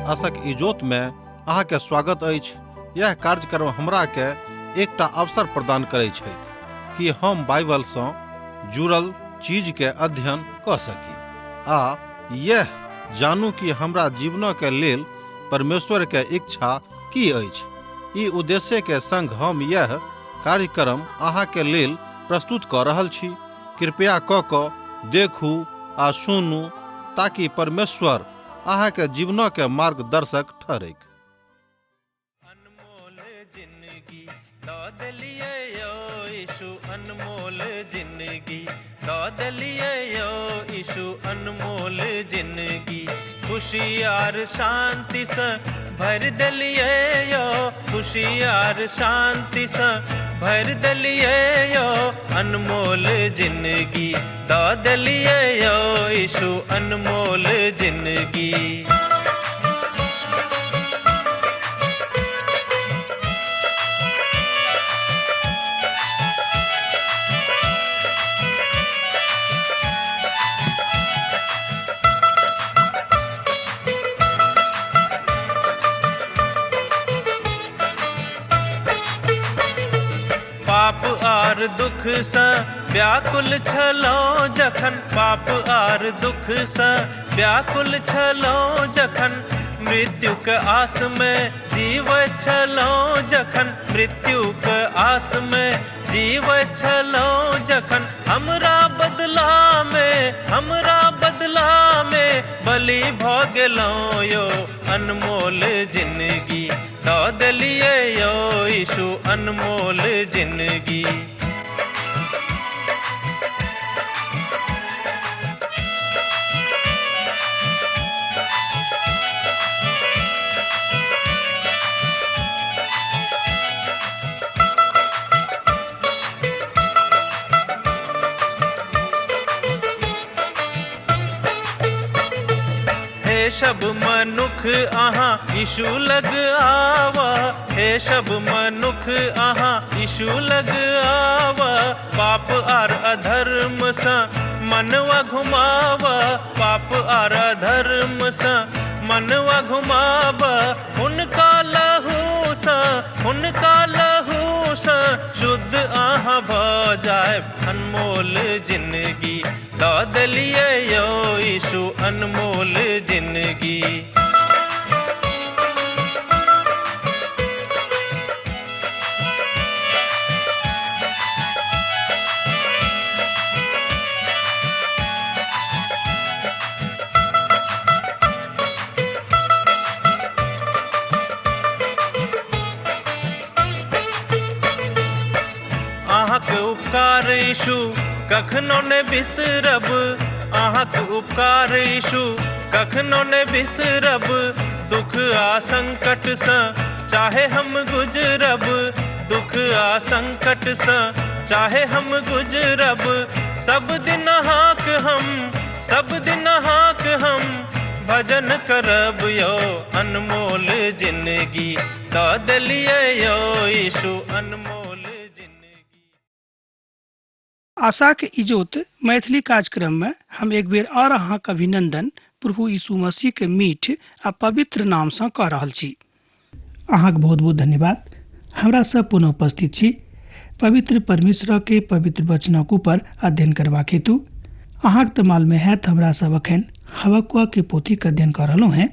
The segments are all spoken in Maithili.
आशक इजोत में अहाँ के स्वागत अछि। यह कार्यक्रम हमरा के एकटा अवसर प्रदान करै छथि कि हम बाइबल सँ जुड़ल चीज के अध्ययन क सकी आ यह जानू कि हमरा जीवन के लेल परमेश्वर के इच्छा की अछि। ई उद्देश्य के संग हम यह कार्यक्रम अहाँ के लेल प्रस्तुत क रहल छी। कृपया क क देखू आ सुनू ताकि परमेश्वर अहाँ के जीवन के मार्गदर्शक ठहरैक। अनमोल जिंदगी दऽ देलियै यौ यीशु, अनमोल जिंदगी दऽ देलियै यौ यीशु, अनमोल जिंदगी खुशी आर शांतिसँ भरि देलियै यौ, खुशी आर शांतिसँ भरि देलियै यौ, अनमोल जिंदगी दऽ देलियै यौ यीशु, अनमोल जिंदगी। पाप आर दुख सँ व्याकुल छलहुँ जखन, पाप आर दुख सँ व्याकुल छलहुँ जखन, मृत्युक आस में जीवैत छलहुँ जखन, मृत्युक आस में जीवैत छलहुँ जखन, हमरा बदला में, हमरा बदला में बलि भऽ गेलहुँ यौ, अनमोल जिंदगी दऽ देलियै यौ यीशु, अनमोल जिंदगी। हे सब मनुख अहाँ यीशु लग आवा, हे सब मनुख अहाँ यीशु लग आवा, पाप आर अधर्म सँ मनवा घुमावा, पाप आर अधर्म सँ मनवा घुमावा, हुनका लहू सँ, हुनका लहू सँ शुद्ध अहाँ भऽ जायब, अनमोल जिंदगी दऽ देलियै यौ यीशु, अनमोल जिंदगी। अहाँक उपकार यीशु कखनो ने बिसरब, अहाँक उपकार यीशु कखनो ने बिसरब, दुख आ संकट सँ चाहे हम गुजरब, दुख आ संकट सँ चाहे हम गुजरब, सब दिन अहाँक हम, सब दिन अहाँक हम भजन करब यौ, अनमोल जिंदगी दऽ देलियै यौ यीशु, अनमोल जिंदगी। आशाक इजोत मैथिली कार्यक्रम में हम एक बेर और अहाँक अभिनंदन प्रभु यीशु मसीह के मीठ आ पवित्र नाम सँ कऽ रहल छी। अहाँक बहुत बहुत धन्यवाद। हमरा सब पुनः उपस्थित छी पवित्र परमेश्वर के पवित्र वचनक ऊपर अध्ययन करबाक हेतु। अहाँक तऽ मालूम हैत हमरा सब अखन हबकुआ के पोथी के अध्ययन कऽ रहलहुँ हैं।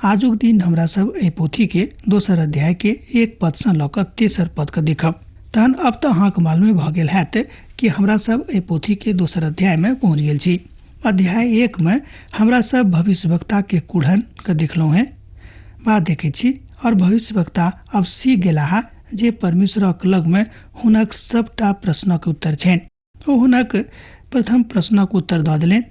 आजुक दिन हमरा सब एहि पोथी के दोसर अध्याय के एक पद सँ लऽ कऽ तेसर पद के देखब। तहन अब तऽ अहाँक मालूमे भऽ गेल हैत कि हमरा सब एहि पोथी के दोसर अध्याय में पहुँच गेल छी। अध्याय 1 में हमरा सब भविष्यवक्ता के कुढ़न के देखलहुँ हैं, बात देखै छी और भविष्यवक्ता अब सीख गेलाह जे परमेश्वरक लग में हुनक सबटा प्रश्नक उत्तर छनि। ओ हुनक प्रथम प्रश्नक उत्तर दऽ देलनि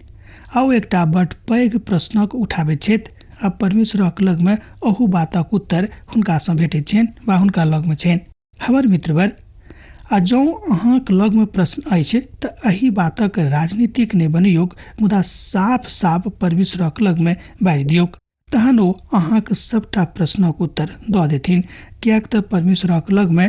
आ ओ एकटा बड पैघ प्रश्नक उठाबैत छथि आ परमेश्वरक लग में अहू बातक उत्तर हुनकासँ भेटैत छनि वा हुनका लग में छनि। हमर मित्रवर, आ जौं अहाँक लगमे प्रश्न अछि तऽ एहि बातक राजनीतिक नहि बनैयौक, मुदा साफ साफ परमेश्वरक लगमे बाजि दियौक। तहन ओ अहाँक सबटा प्रश्नक उत्तर दऽ देथिन, किएक तऽ परमेश्वरक लगमे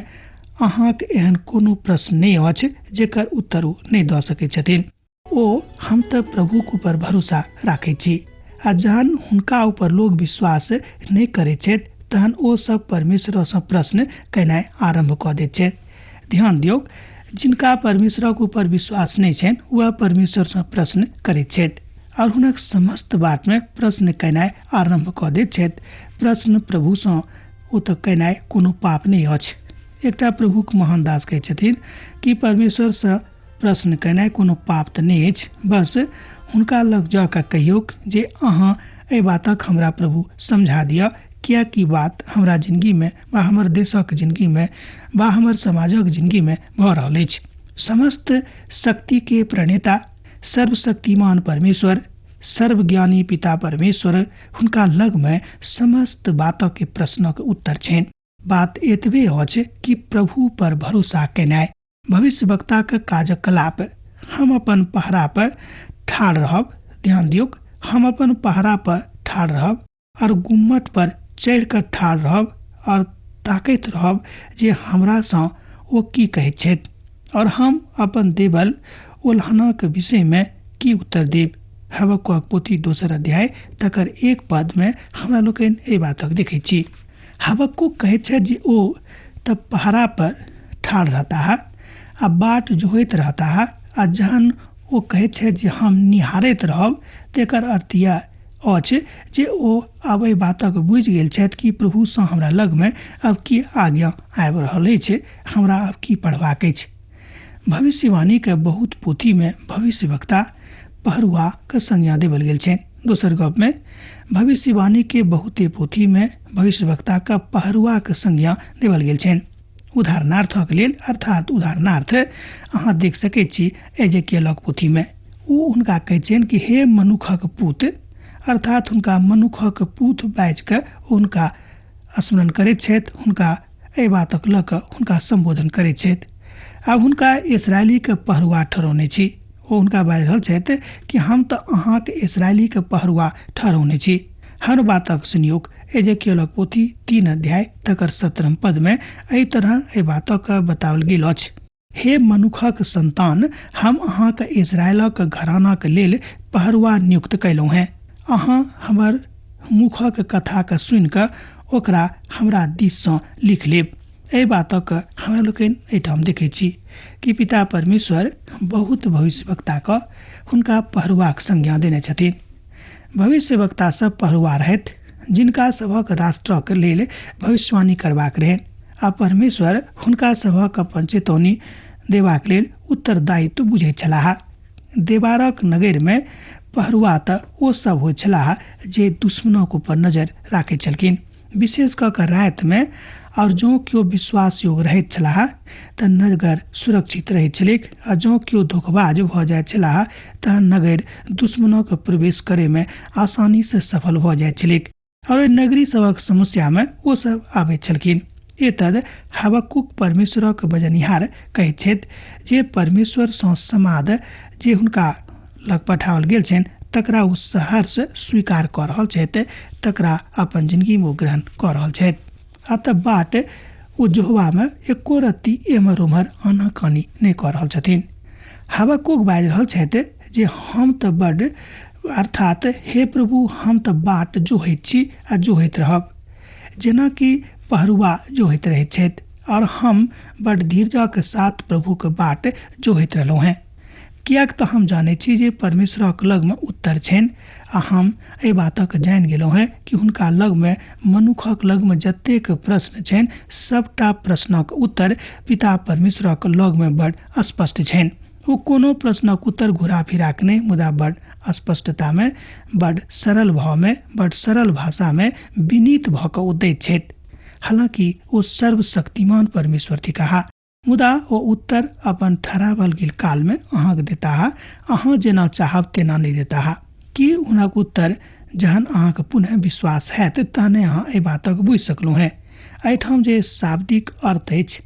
अहाँक एहन कोनो प्रश्न नहि अछि जेकर उत्तर ओ नहि दऽ सकैत छथिन। ओ हम तऽ प्रभुक ऊपर भरोसा राखैत छी। आ जहन हुनका ऊपर लोक विश्वास नहि करैत छथि तहन ओ सब परमेश्वरसँ प्रश्न केनाइ आरम्भ कऽ दैत छथि। ध्यान दियौक, जिनका परमेश्वरक ऊपर विश्वास नहि छनि वएह परमेश्वरसँ प्रश्न करैत छथि आओर हुनक समस्त बातमे प्रश्न केनाइ आरम्भ कऽ दैत छथि। प्रश्न प्रभुसँ ओ तऽ केनाइ कोनो पाप नहि अछि। एकटा प्रभुक महान दास कहै छथिन कि परमेश्वरसँ प्रश्न केनाइ कोनो पाप तऽ नहि अछि, बस हुनका लग जा कऽ कहियौक जे अहाँ एहि बातक हमरा प्रभु समझा दिअ, किएकि बात हमरा जिनगीमे वा हमर देशक जिनगीमे वा हमर समाजक जिनगीमे भऽ रहल अछि। समस्त शक्तिके प्रणेता सर्वशक्तिमान परमेश्वर, सर्वज्ञानी पिता परमेश्वर, हुनका लगमे समस्त बातक प्रश्नक उत्तर छनि। बात एतबे अछि कि प्रभु पर भरोसा केनाइ। भविष्यवक्ताक कार्यकलाप, हम अपन पहरा पर ठाढ़ रहब। ध्यान दियौक, हम अपन पहरा पर ठाढ़ रहब और गुम्मट पर चढ़ि कऽ ठाढ़ रहब और ताकैत रहब जे हमरासँ ओ की कहैत छथि और हम अपन देबल ओलहनाक विषयमे की उत्तर देब। हबक्कुक पोथी दोसर अध्याय तकर 1 पदमे हमरा लोकनि एहि बातक देखैत छी। हबक्कुक कहैत छथि जे ओ तऽ पहरा पर ठाढ़ रहता है आ बाट जोहैत रहता है, आ जहन ओ कहैत छथि जे हम निहारैत रहब तेकर अर्थ यैह अछि जे ओ आब एहि बातक बुझि गेल छथि कि प्रभुसँ हमरा लगमे आब की आज्ञा आबि रहल अछि, हमरा आब की पढ़बाक अछि। भविष्यवाणीके बहुत पोथीमे भविष्यवक्ता पहरुआके संज्ञा देवल गेल छनि। दोसर गपमे भविष्यवाणीके बहुते पोथीमे भविष्यवक्ताके पहरुआके संज्ञा देवल गेल छनि। उदाहरणार्थक लेल, अर्थात उदाहरणार्थ अहाँ देख सकैत छी एजेकियलक पोथीमे ओ हुनका कहैत छनि कि हे मनुखक पूत, अर्थात हुनका मनुखक पूत बाजि कऽ हुनका स्मरण करैत छथि, हुनका एहि बातक लऽ कऽ हुनका सम्बोधन करैत छथि। आब हुनका इसराइलीके पहरुआ ठहरौने छी। ओ हुनका बाजि रहल छथि कि हम तऽ अहाँके इसराइलीके पहरुआ ठहरौने छी। हर बातक सुनियोक। एजेकियलक पोथी 3 अध्याय तकर 17 पदमे एहि तरह एहि बातक बताओल गेल अछि। हे मनुखक संतान, हम अहाँके इजरायलक घरानाक लेल पहरुआ नियुक्त कयलहुँ हेँ। अहाँ हमर मुखक कथाके सुनिकऽ ओकरा हमरा दिससँ लिख लेब। एहि बातक हमरा लोकनि एहिठाम देखै छी कि पिता परमेश्वर बहुत भविष्यवक्ताके हुनका पहरुआक संज्ञा देने छथिन। भविष्यवक्ता सब पहरुआ रहथि जिनका सभक राष्ट्रक लेल भविष्यवाणी करबाक रहनि आ परमेश्वर हुनका सभक अपन चेतौनी देबाक लेल उत्तरदायित्व बुझैत छलाह। देवारक नगरमे पहरुआ तऽ ओ सब होइत छलाह जे दुश्मनक ऊपर नजर राखैत छलखिन, विशेष कऽ कऽ रातिमे, और जँ केओ विश्वास योग्य रहैत छलाह तऽ नगर सुरक्षित रहैत छलैक आ जँ केओ धोखेबाज भऽ जाइत छलाह तऽ नगर दुश्मनक प्रवेश करैमे आसानीसँ सफल भऽ जाइत छलैक और ओहि नगरी सभक समस्यामे ओ सब आबैत छलखिन। एतद हबक्कुक परमेश्वरक बजनिहार कहैत छथि जे परमेश्वरसँ समाद जे हुनका लग पठाओल गेल छनि तकरा ओ सहर्ष स्वीकार कऽ रहल छथि, तकरा अपन जिनगीमे ओ ग्रहण कऽ रहल छथि। आ तऽ बाट ओ जोहबामे एको रत्ती एम्हर ओम्हर आनाकानी नहि कऽ रहल छथिन। हबक्कुक बाजि रहल छथि जे हम तऽ बड्ड, अर्थात हे प्रभु, हम तऽ बाट जोहैत छी आ जोहैत रहब, जेनाकि पहरुआ जोहैत रहैत छथि, और हम बड्ड धीरजक साथ प्रभुक बाट जोहैत रहलहुँ हेँ, किएक तऽ हम जानै छी जे परमेश्वरक लगमे उत्तर छनि आ हम एहि बातक जानि गेलहुँ हेँ कि हुनका लगमे मनुखक लगमे जतेक प्रश्न छनि सबटा प्रश्नक उत्तर पिता परमेश्वरक लगमे बड़ स्पष्ट छनि। ओ कोनो प्रश्नक उत्तर घुरा फिरा के नहि, मुदा बड़ स्पष्टतामे, बड़ सरल भावमे, बड़ सरल भाषामे विनीत भऽ कऽ ओ दैत छथि। हालांकि ओ सर्वशक्तिमान परमेश्वर थिकाह, मुदा ओ उत्तर अपन ठहरावल गेल कालमे अहाँके देताह, अहाँ जेना चाहब तेना नहि देताह। कि हुनक उत्तर जहन अहाँके पुनः विश्वास हैत तहने अहाँ एहि बातक बुझि सकलहुँ हेँ। एहिठाम जे शाब्दिक अर्थ अछि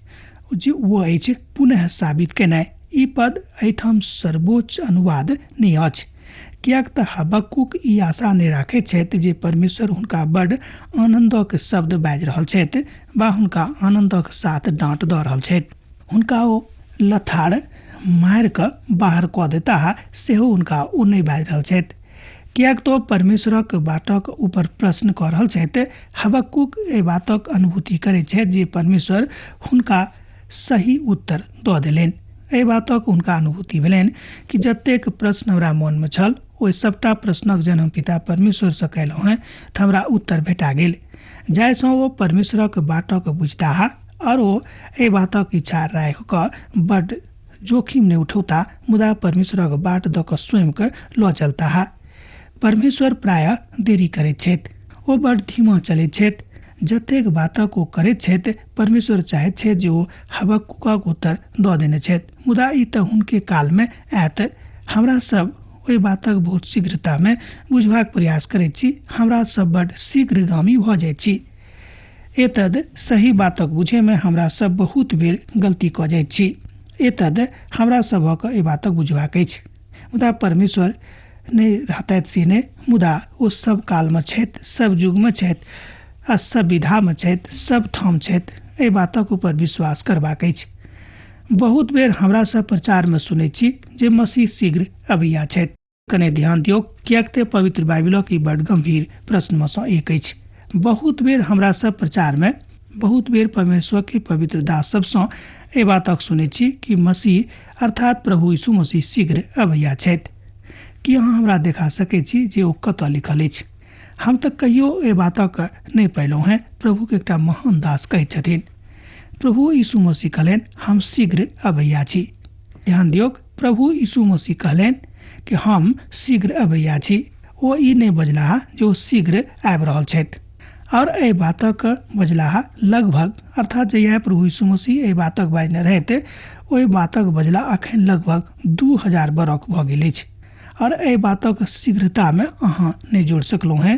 जे ओ अछि पुनः साबित केनाइ। ई पद एहिठाम सर्वोच्च अनुवाद नहि अछि, किएक तऽ हबक्कुक ई आशा नहि राखैत छथि जे परमेश्वर हुनका बड़ आनन्दक शब्द बाजि रहल छथि वा हुनका आनन्दक साथ डाँट दऽ रहल छथि। हुनका ओ लथाड़ मारि कऽ बाहर कऽ देताह सेहो हुनका ओ नहि बाजि रहल छथि, किएक तऽ परमेश्वरक बाटक ऊपर प्रश्न कऽ रहल छथि। हबक्कुक एहि बातक अनुभूति करैत छथि जे परमेश्वर हुनका सही उत्तर दऽ देलनि। एहि बातक हुनका अनुभूति भेलनि कि जतेक प्रश्न हमरा मोनमे छल ओहि सभटा प्रश्नक जहन हम पिता परमेश्वरसँ कयलहुँ हेँ तऽ हमरा उत्तर भेटा गेल, जाहिसँ ओ परमेश्वरक बाटक बुझताह आओर ओ एहि बातक इच्छा राखि कऽ बड्ड जोखिम नहि उठौता, मुदा परमेश्वरक बाट दऽ कऽ स्वयंके लऽ चलताह। परमेश्वर प्रायः देरी करैत छथि, ओ बड़ धीमा चलैत छथि। जतेक बातक ओ करैत छथि परमेश्वर चाहैत छथि जे ओ हबक्कुकक उत्तर दऽ देने छथि, मुदा ई तऽ हुनके कालमे आयत। हमरा सब ओहि बातक बहुत शीघ्रतामे बुझबाक प्रयास करैत छी, हमरा सब बड़ शीघ्रगामी भऽ जाइत छी। एतद सही बातक बुझैमे हमरा सब बहुत बेर गलती कऽ जाइत छी। एतद हमरा सभक एहि बातक बुझबाक अछि। मुदा परमेश्वर नहि रहतथि से नहि, मुदा ओ सब कालमे छथि, सब युगमे छथि आ सब विधामे छथि, सब ठाम छथि। एहि बातक ऊपर विश्वास करबाक अछि। बहुत बेर हमरा सब प्रचारमे सुनैत छी जे मसीह शीघ्र अबैया छथि। कने ध्यान दियौ, किएक तऽ पवित्र बाइबिलक ई बड गंभीर प्रश्नमे सँ एक अछि। बहुत बेर हमरा सब प्रचारमे बहुत बेर परमेश्वर के पवित्र दास सबसँ एहि बातक सुनैत छी कि मसीह अर्थात प्रभु यीशु मसीह शीघ्र अबैया छथि। की अहाँ हमरा देखा सकैत छी जे ओ कतऽ लिखल अछि? हम तऽ कहियो एहि बातक नहि पयलहुँ हेँ, प्रभुके एकटा महान दास कहैत छथिन। प्रभु यीशु मसीह कहलनि, हम शीघ्र अबैया छी। ध्यान दियौक, प्रभु यीशु मसीह कहलनि कि हम शीघ्र अबैया छी। ओ ई नहि बजलाह जे ओ शीघ्र आबि रहल छथि। आओर एहि बातक बजलाह लगभग, अर्थात जहिया प्रभु यीशु मसीह एहि बातक बाजने रहथि ओहि बातक बजला अखन लगभग 2000 बरख भऽ गेल अछि। आओर एहि बातक शीघ्रतामे अहाँ नहि जोड़ि सकलहुँ हेँ,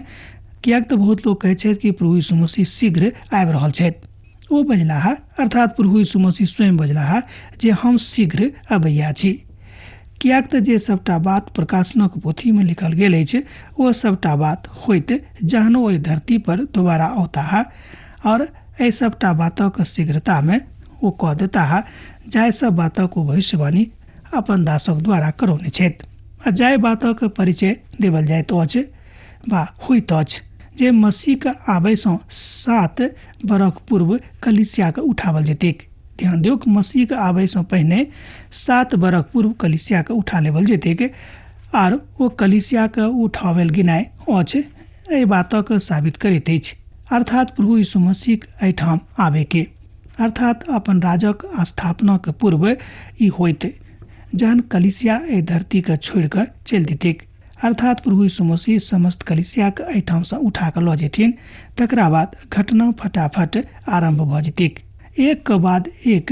किएक तऽ बहुत लोक कहै छथि कि प्रभु यीशु मसीह शीघ्र आबि रहल छथि। ओ बजलाह, अर्थात प्रभु यीशु मसीह स्वयं बजलाह जे हम शीघ्र अबैया छी। किएक तऽ जे सभटा बात प्रकाशनक पोथीमे लिखल गेल अछि ओ सभटा बात होइत जहन ओ एहि धरती पर दोबारा औताह आओर एहि सभटा बातक शीघ्रतामे ओ कऽ देताह जाहि सभ बातक ओ भविष्यवाणी अपन दासक द्वारा करौने छथि आ जाहि बातक परिचय देवल जाइत अछि वा होइत अछि जे मसीहके आबयसँ 7 बरख पूर्व कलीसियाके उठावल जेतैक। ध्यान दियौक, मसीहके आबयसँ पहिने 7 बरख पूर्व कलीसियाके उठा लेवल जेतैक आर ओ कलीसियाके उठावल गेनाइ अछि एहि बातक साबित करैत अछि, अर्थात प्रभु यीशु मसीह एहिठाम आबयके, अर्थात अपन राजक स्थापनाके पूर्व ई होइत जहन कलीसिया एहि धरतीके छोड़ि कऽ चलि देतैक, अर्थात प्रभु यीशु मसीह समस्त कलीसियाके एहिठामसँ उठा कऽ लऽ जेथिन। तकरा बाद घटना फटाफट आरम्भ भऽ जेतैक, एक के बाद एक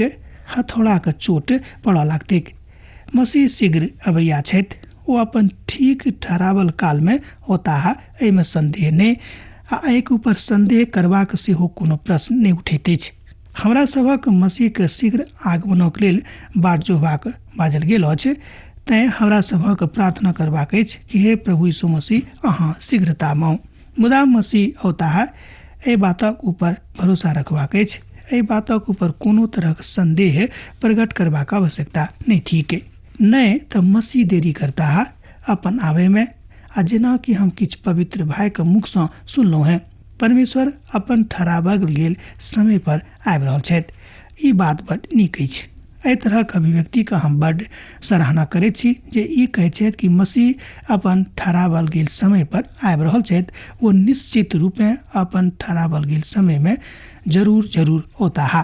हथौड़ाके चोट पड़ऽ लागतैक। मसीह शीघ्र अबैया छथि, ओ अपन ठीक ठहरावल कालमे औताह, एहिमे संदेह नहि, आ एहिके ऊपर संदेह करबाक सेहो कोनो प्रश्न नहि उठैत अछि। हमरा सभक मसीहके शीघ्र आगमनक लेल बाट जोहबाक बाजल गेल अछि, तैँ हमरा सभक प्रार्थना करबाक अछि कि हे प्रभु यीशु मसीह अहाँ शीघ्रतामे आउ। मुदा मसीह औताह एहि बातक ऊपर भरोसा रखबाक अछि, एहि बातक ऊपर कोनो तरहक संदेह प्रकट करबाक आवश्यकता नहि थिक। नहि तऽ मसीह देरी करताह अपन आबयमे, आ जेना कि हम किछु पवित्र भाइके मुखसँ सुनलहुँ हेँ, परमेश्वर अपन ठहराबक गेल समय पर आबि रहल छथि। ई बात बड नीक अछि। एहि तरहक अभिव्यक्तिके हम बड सराहना करैत छी जे ई कहैत छथि कि मसीह अपन ठहरावल गेल समय पर आबि रहल छथि। ओ निश्चित रूपेँ अपन ठहरावल गेल समयमे जरूर जरूर औताह,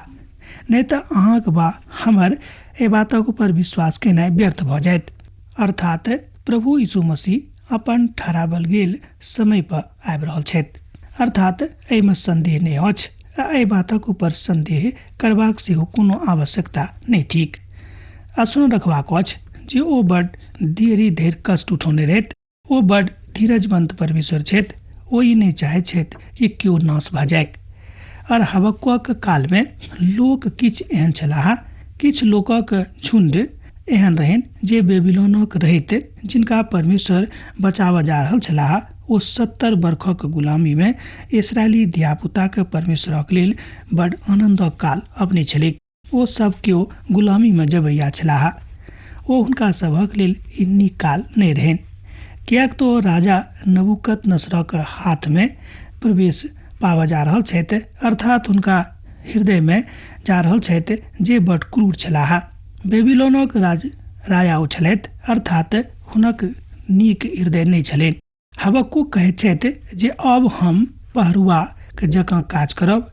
नहि तऽ अहाँक वा हमर एहि बातक ऊपर विश्वास केनाइ व्यर्थ भऽ जायत। अर्थात प्रभु यीशु मसीह अपन ठहरावल गेल समय पर आबि रहल छथि, अर्थात एहिमे संदेह नहि अछि आ एहि बातक ऊपर संदेह करबाक सेहो कोनो आवश्यकता नहि थिक। स्मरण रखबाक अछि जे ओ बड देरी धरि कष्ट उठौने रहथि। ओ बड धीरजवंत परमेश्वर छथि। ओ ई नहि चाहैत छथि कि केओ नाश भऽ जाय। आओर हबक्कुक कालमे लोक किछु एहन छलाह, किछु लोकक झुंड एहन रहनि जे बेबीलोनक रहैत जिनका परमेश्वर बचाबऽ जा रहल छलाह। ओ 70 बरखक गुलामीमे इसराइली धियापुताके परमेश्वरक लेल बड आनन्दक काल अपने छलैक। ओ सब केओ गुलामीमे जबैया छलाह। ओ हुनका सभक लेल ई नीक काल नहि रहनि, किएक तऽ ओ राजा नबूकदनेस्सरक हाथमे प्रवेश पाबऽ जा रहल छथि, अर्थात हुनका हृदयमे जा रहल छथि जे बड क्रूर छलाह। बेबीलोनक राजा ओ छलथि, अर्थात हुनक नीक हृदय नहि छलनि। हबक्कूक कहैत छथि जे अब हम पहरुआके जकाँ काज करब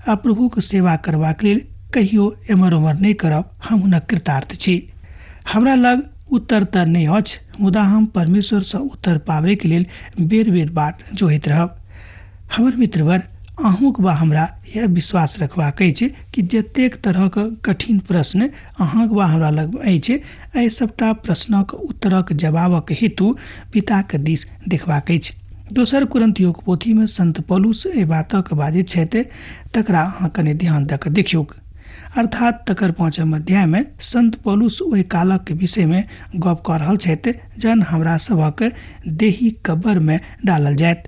आ प्रभुके सेवा करबाक लेल कहियो एम्हर ओम्हर नहि करब। हम हुनक कृतार्थ छी। हमरा लग उत्तर तऽ नहि अछि, मुदा हम परमेश्वरसँ उत्तर पाबैके लेल बेर बेर बाट जोहैत रहब। हमर मित्रवर, अहूँक वा हमरा यह विश्वास रखबाक अछि कि जतेक तरहक कठिन प्रश्न अहाँक वा हमरा लग अछि, एहि सबटा प्रश्नक उत्तरक जवाबक हेतु पिताक दिस देखबाक अछि। दोसर कुरिन्थियोक पोथीमे संत पौलुस एहि बातक बाजैत छथि, तकरा अहाँ कने ध्यान दऽ कऽ देखियौक। अर्थात तकर 5 अध्यायमे संत पौलुस ओहि कालक विषयमे गप कऽ रहल छथि जहन हमरा सभक देही कब्रमे डालल जायत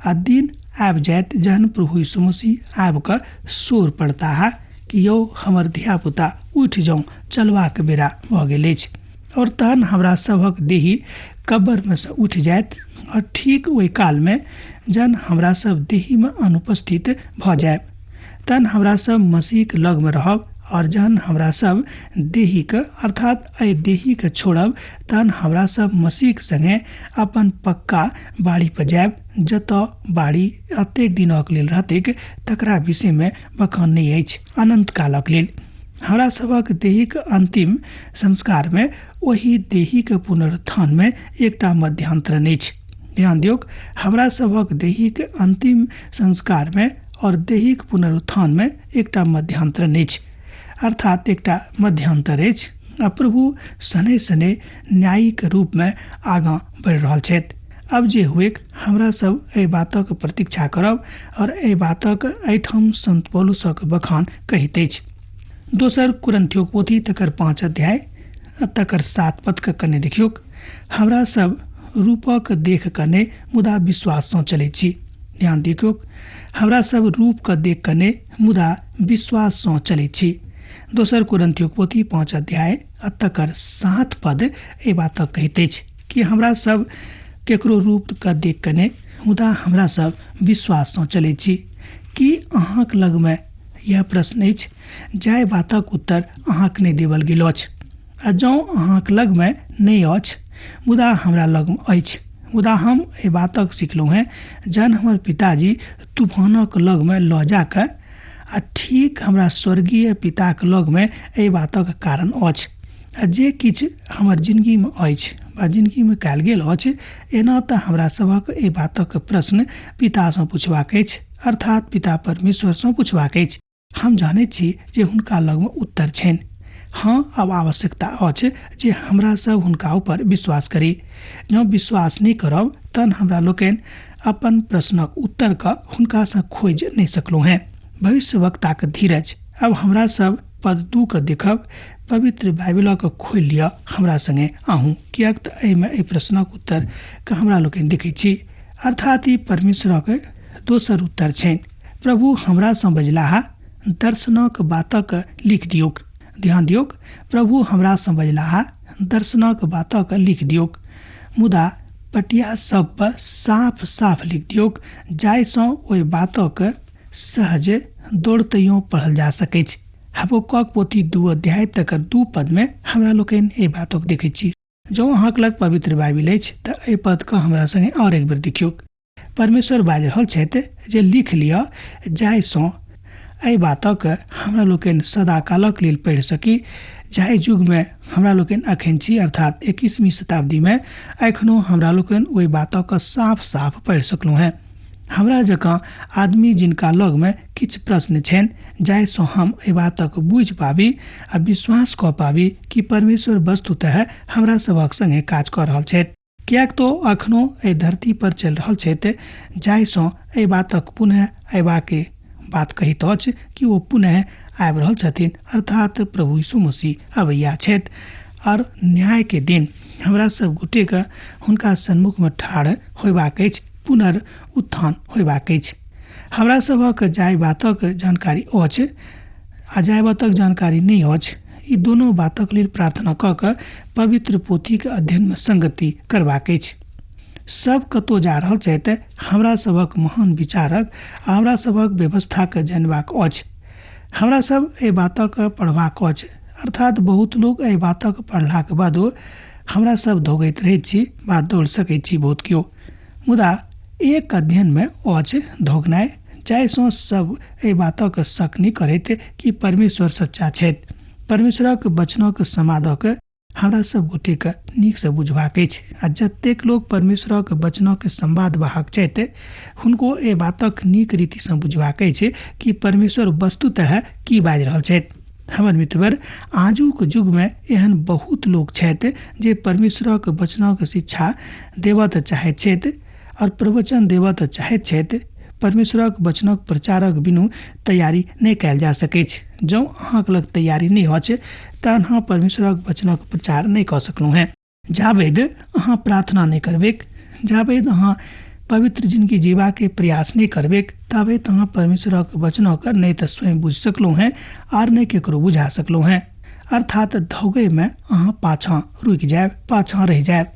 आ दिन आबि जायत जहन प्रभु यीशु मसीह आबि कऽ शोर पड़ताह कि यौ हमर धियापुता, उठि जाउ, चलबाक बेरा भऽ गेल अछि। और तहन हमरा सभक देही कब्रमे सँ उठि जायत और ठीक ओहि कालमे जहन हमरा सब देहीमे अनुपस्थित भऽ जायब, तहन हमरा सब मसीहके लगमे रहब। और जहन हमरा सब देहीके अर्थात एहि देहीके छोड़ब, तहन हमरा सब मसीहके संगे अपन पक्का बाड़ी पर जायब, जतऽ बाड़ी एतेक दिनक लेल रहतैक तकरा विषयमे बखान नहि अछि, अनंत कालक लेल। हमरा सभक देहीक अंतिम संस्कारमे ओहि देहीक पुनरुत्थानमे एकटा मध्यांतरण अछि। ध्यान दियौक, हमरा सभक देहीक अंतिम संस्कारमे और देहीक पुनरुत्थानमे एकटा मध्यांतरण अछि, अर्थात एकटा मध्यांतर अछि। आ प्रभु शनै शनै न्यायिक रूपमे आगाँ बढ़ि रहल छथि। अब जे हुएक, हमरा सब एहि बातक प्रतीक्षा करब और एहि बातक एहिठाम संत पौलुसक बखान कहैत अछि। दोसर कुरिन्थियोक पोथी तकर 5 अध्याय तकर 7 पद के कने देखियौक। हमरा सब रूपक देख कने मुदा विश्वास सँ चलैत छी। ध्यान देखियौक, हमरा सब रूप के देख कने मुदा विश्वास सँ चलैत छी। दोसर कुरिन्थियोक पोथी 5 अध्याय तकर 7 पद एहि बातक कहैत अछि कि हमरा सब केकरो रूप के देख कने मुदा हमरा सब विश्वास सँ चलैत छी। की अहाँक लगमे यह प्रश्न अछि जाहि बातक उत्तर अहाँक नहि देवल गेल अछि? आ जँ अहाँक लगमे नहि अछि मुदा हमरा लगमे अछि, मुदा हम एहि बातक सिखलहुँ हेँ जहन हमर पिताजी तूफानक लगमे लऽ जाकऽ आ ठीक हमरा स्वर्गीय पिताक लगमे एहि बातक कारण अछि। आ जे किछु हमर जिनगीमे अछि वा जिनगीमे कयल गेल अछि, एना तऽ हमरा सभक एहि बातक प्रश्न पितासँ पुछबाक अछि, अर्थात पिता परमेश्वरसँ पुछबाक अछि। हम जानैत छी जे हुनका लगमे उत्तर छनि। हँ, आब आवश्यकता अछि जे हमरा सब हुनका ऊपर विश्वास करी। जँ विश्वास नहि करब तहन हमरा लोकनि अपन प्रश्नक उत्तरके हुनकासँ खोजि नहि सकलहुँ हेँ। भविष्यवक्ताक धीरज। अब हमरा सब पद 2 के देखब। पवित्र बाइबिलक खोलि लिअ हमरा संगे अहूँ, किएक तऽ एहिमे एहि प्रश्नक उत्तर के हमरा लोकनि देखै छी। अर्थात ई परमेश्वरक दोसर उत्तर छनि। प्रभु हमरासँ बजलाह, दर्शनक बातक लिख दियौक। ध्यान दियौक, प्रभु हमरासँ बजलाह, दर्शनक बातक लिख दियौक, मुदा पटिया सब पर साफ साफ लिख दियौक, जाहिसँ ओहि बातक सहज दौड़तैयो पढ़ल जा सकैछ। हबक्कूक पोथी 2 अध्याय तकर 2 पदमे हमरा लोकनि एहि बातक देखैत छी। जँ अहाँक लग पवित्र बाइबिल अछि तऽ एहि पदके हमरा संगे आओर एक बेर देखियौक। परमेश्वर बाजि रहल छथि जे लिख लिअ, जाहिसँ एहि बातक हमरा लोकनि सदाकालक लेल पढ़ि सकी। जाहि युगमे हमरा लोकनि अखन छी, अर्थात 21वीं शताब्दीमे, एखनो हमरा लोकनि ओहि बातक साफ साफ पढ़ि सकलहुँ हेँ। हमरा जकाँ आदमी जिनका लगमे किछु प्रश्न छनि, जाहिसँ हम एहि बातक बुझि पाबी आ विश्वास कऽ पाबी कि परमेश्वर वस्तुतः हमरा सभक संगे काज कऽ रहल छथि, किएक तऽ अखनो एहि धरती पर चलि रहल छथि, जाहिसँ एहि बातक पुनः अयबाक बात कहैत अछि कि ओ पुनः आबि रहल छथिन, अर्थात प्रभु यीशु मसीह अबैया छथि और न्याय के दिन हमरा सब गोटेके हुनका सन्मुखमे ठाढ़ होयबाक अछि, पुनरुत्थान होयबाक अछि। हमरा सभक जाहि बातक जानकारी अछि आ जाहि बातक जानकारी नहि अछि, ई दोनो बातक लेल प्रार्थना कऽ कऽ पवित्र पोथीके अध्ययनमे संगति करबाक अछि। सब कतौ जा रहल छथि। हमरा सभक महान विचारक आ हमरा सभक व्यवस्थाके जानबाक अछि। हमरा सब एहि बातक पढ़बाक अछि। अर्थात बहुत लोक एहि बातक पढ़लाक बादो हमरा सब दौगैत रहैत छी वा दौड़ सकैत छी बहुत केओ, मुदा एक अध्ययनमे अछि दौगनाइ जाहिसँ सब एहि बातक शक नहि करैत कि परमेश्वर सच्चा छथि। परमेश्वरक वचनक समादक हमरा सब गोटेके नीकसँ बुझबाक अछि आ जतेक लोक परमेश्वरक वचनक संवाद वाहक छथि हुनको एहि बातक नीक रीतिसँ बुझबाक अछि कि परमेश्वर वस्तुतः की बाजि रहल छथि। हमर मित्रवर, आजुक युगमे एहन बहुत लोक छथि जे परमेश्वरक वचनक शिक्षा देबऽ तऽ चाहैत छथि और प्रवचन देबऽ तऽ चाहैत छथि। परमेश्वरक वचनक प्रचारक बिनु तैयारी नहि कयल जा सकैछ। जँ अहाँके लग तैयारी नहि अछि तहन अहाँ परमेश्वरक वचनक प्रचार नहि कऽ सकलहुँ हेँ। जाबेद अहाँ प्रार्थना नहि करबैक, जाबेद अहाँ पवित्र जिनगी जीबाके प्रयास नहि करबैक, ताबेद अहाँ परमेश्वरक वचनक नहि तऽ स्वयं बुझि सकलहुँ हेँ आर नहि केकरो बुझा सकलहुँ हेँ। अर्थात धौगैमे अहाँ पाछाँ रुकि जायब, पाछाँ रहि जायब।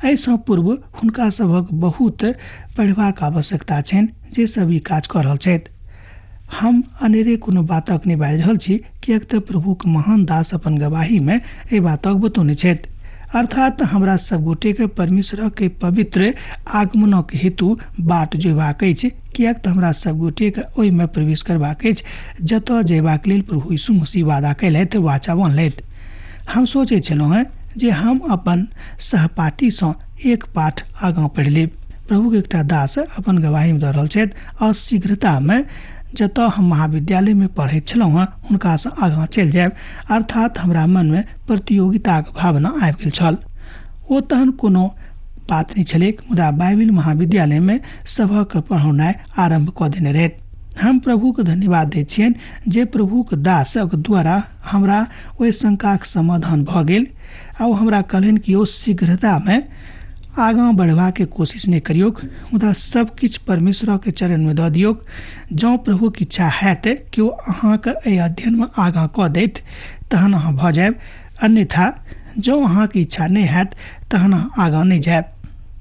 एहिसँ पूर्व हुनका सभक बहुत पढ़बाक आवश्यकता छनि जे सब ई काज कऽ रहल छथि। हम अनेरे कोनो बातक नहि बाजि रहल छी, किएक तऽ प्रभुक महान दास अपन गवाहीमे एहि बातक बतौने छथि। अर्थात हमरा सब गोटेके परमेश्वरक पवित्र आगमनक हेतु बाट जोयबाक अछि, किएक तऽ हमरा सब गोटेके ओहिमे प्रवेश करबाक अछि जतऽ जयबाक लेल प्रभु यीशु मसीह वादा कयलथि, वाचा बान्हलथि। हम सोचै छलहुँ हेँ जे हम अपन सहपाठीसँ एक पाठ आगाँ पढ़ि लेब। प्रभुक एकटा दास अपन गवाहीमे दऽ रहल छथि, अशीघ्रतामे जतऽ हम महाविद्यालयमे पढ़ैत छलहुँ हेँ हुनकासँ आगाँ चलि जायब। अर्थात हमरा मनमे प्रतियोगिताक भावना आबि गेल छल। ओ तहन कोनो बात नहि छलैक, मुदा बाइबिल महाविद्यालयमे सभक पढ़ौनाइ आरम्भ कऽ देने रहथि। हम प्रभुक धन्यवाद दैत छियनि जे प्रभुक दासक द्वारा हमरा ओहि शंकाक समाधान भऽ गेल आ ओ हमरा कहलनि कि ओ शीघ्रतामे आगाँ बढ़बाके कोशिश नहि करियौक, मुदा सब किछु परमेश्वरके चरणमे दऽ दियौक। जँ प्रभुक इच्छा हैत कि ओ अहाँके एहि अध्ययनमे आगाँ कऽ दैत तहन अहाँ भऽ जायब, अन्यथा जँ अहाँके इच्छा नहि हैत तहन अहाँ आगाँ नहि जायब।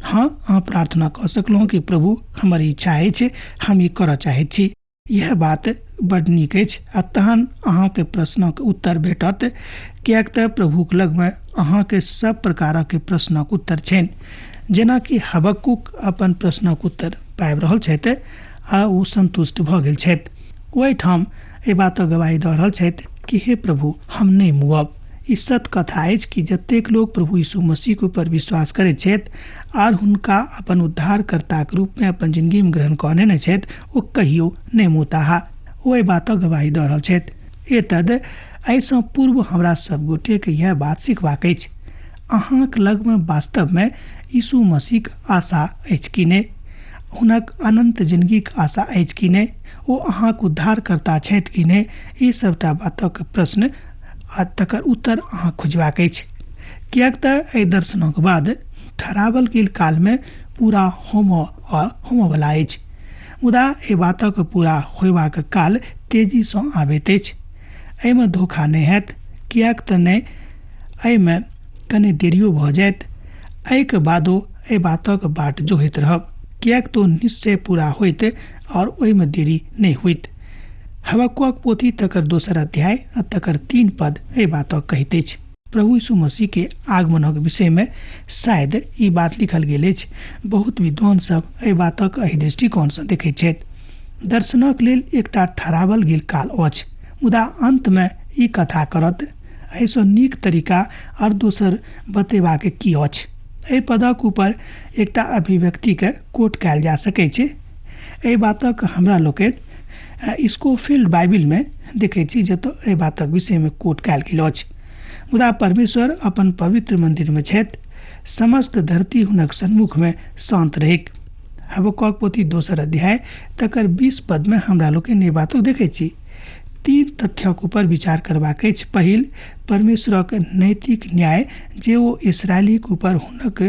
हँ, अहाँ प्रार्थना कऽ सकलहुँ कि प्रभु हमर इच्छा अछि, हम ई करऽ चाहैत छी। इएह बात बड नीक अछि आ तहन अहाँके प्रश्नक उत्तर भेटत, किएक तऽ प्रभुक लगमे अहाँके सब प्रकारक प्रश्नक उत्तर छनि। जेनाकि हबक्कुक अपन प्रश्नक उत्तर पाबि रहल छथि आ ओ सन्तुष्ट भऽ गेल छथि। ओहिठाम एहि बातक गवाही दऽ रहल छथि कि हे प्रभु, हम नहि मुअब। ई सत्य कथा अछि कि जतेक लोक प्रभु यीशु मसीहके ऊपर विश्वास करैत छथि आर हुनका अपन उद्धारकर्ताक रूपमे अपन जिनगीमे ग्रहण कऽ नेने छथि ओ कहियो नहि मुताह। ओ एहि बातक गवाही दऽ रहल छथि। एतद एहिसँ पूर्व हमरा सब गोटेके इएह बात सिखबाक अछि। अहाँक लगमे वास्तवमे यीशु मसीहक आशा अछि कि नहि? हुनक अनन्त जिनगीक आशा अछि कि नहि? ओ अहाँक उद्धारकर्ता छथि कि नहि? ई सबटा बातक प्रश्न आ तकर उत्तर अहाँ खोजबाक अछि, किएक तऽ एहि दर्शनक बाद ठहरावल गेल कालमे पूरा होमऽवला अछि। मुदा एहि बातक पूरा होयबाक काल तेजीसँ आबैत अछि। एहिमे धोखा नहि हैत, किएक तऽ नहि एहिमे कने देरियो भऽ जायत, एहिके बादो एहि बातक बाट जोहैत रहब, किएक तऽ ओ निश्चय पूरा होयत आओर ओहिमे देरी नहि होयत। हबक्कुक पोथी तकर दोसर अध्याय आ तकर 3 पद एहि बातक कहैत अछि। प्रभु यीशु मसीह के आगमनक विषय में शायद ई बात लिखल गेल अछि। बहुत विद्वान सब एहि बातक एहि दृष्टिकोण सँ देखैत छथि। दर्शनक लेल एकटा ठहरावल गेल काल अछि, मुदा अंत में ई कथा करत। एहिसँ नीक तरीका आर दोसर बतेबाक की अछि? एहि पदक ऊपर एकटा अभिव्यक्ति के कोट कयल जा सकैत छै। एहि बातक हमरा लोकनि स्कोफील्ड बाइबिल में देखैत छी, जतऽ एहि बातक विषय में कोट कयल गेल अछि। मुदा परमेश्वर अपन पवित्र मंदिर में छथि, समस्त धरती हुनक सन्मुख में शांत रहैक। हबक्कुक पोथी दोसर अध्याय तकर 20 पद में हमरा लोकनि एहि बातक देखैत छी। 3 तथ्यक ऊपर विचार करबाक अछि। पहिल, परमेश्वरक नैतिक न्याय जे ओ इसराइलीक ऊपर हुनक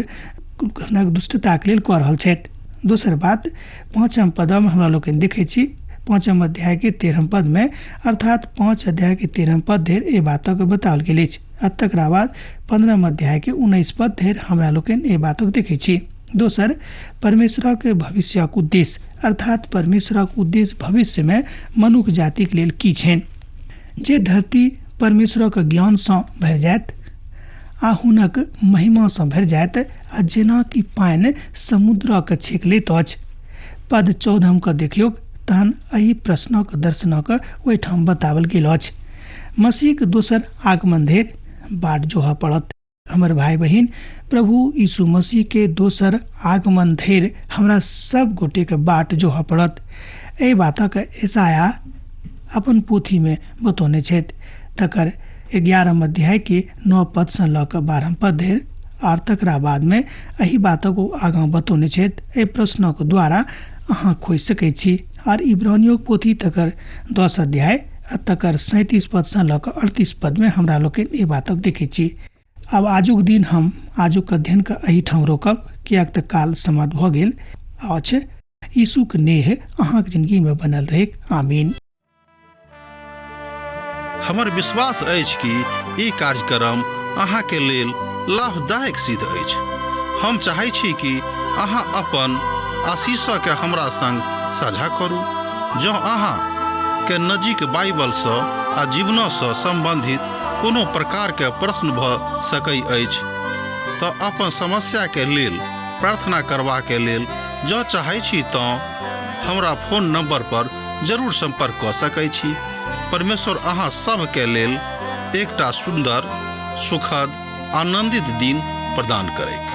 दुष्टताक लेल कऽ रहल छथि। दोसर बात, 5 पद में हमरा लोकनि देखैत छी, 5 अध्याय के 13 पद में, अर्थात 5 अध्याय के 13 पद धरि एहि बातक बताओल गेल अछि। आ तकरा बाद 15 अध्याय के 19 पद धरि हमरा लोकनि एहि बातक देखैत छी। दोसर, परमेश्वरक भविष्यक उद्देश्य, अर्थात परमेश्वरक उद्देश्य भविष्यमे मनुख जातिक लेल की छनि। जे धरती परमेश्वरक ज्ञानसँ भरि जायत आ हुनक महिमासँ भरि जायत, आ जेना कि पानि समुद्रक छेक लैत अछि। पद 14 के देखियौ, तहन एहि प्रश्नक दर्शनक ओहिठाम बताओल गेल अछि। मसीहक दोसर आगमन धरि बाट जोहऽ पड़त। हमर भाइ बहिन, प्रभु यीशु मसीह के दोसर आगमन धरि हमरा सब गोटेके बाट जोहऽ पड़त। एहि बातक यशायाह अपन पोथीमे बतौने छथि, तकर 11 अध्याय के 9 पदसँ लऽ कऽ 12 पद धरि, आर तकरा बादमे एहि बातक ओ आगाँ बतौने छथि। एहि प्रश्नक द्वारा अहाँ खोजि सकैत छी। आर इब्रानियोक पोथी तकर 10 अध्याय आ तकर 37 पदसँ लऽ कऽ 38 पदमे हमरा लोकनि एहि बातक देखैत छी। आब आजुक दिन हम आजुक अध्ययनके एहिठाम रोकब, किएक तऽ काल समाप्त भऽ गेल अछि। यीशुक नेह अहाँक जिंदगीमे बनल रहैक। आमीन। हमर विश्वास अछि कि ई कार्यक्रम अहाँके लेल लाभदायक सिद्ध अछि। हम चाहै छी कि अहाँ अपन आशीषके हमरा संग साझा करू। जँ अहाँ के नजीक बाइबलसँ आ जीवनसँ सम्बन्धित कोनो प्रकारके प्रश्न भऽ सकै अछि तऽ अपन समस्याके लेल प्रार्थना करबाके लेल जँ चाहै छी तँ हमरा फोन नंबर पर जरूर संपर्क कऽ सकै छी। परमेश्वर अहाँ सभके लेल एकटा सुन्दर, सुखद, आनंदित दिन प्रदान करैक।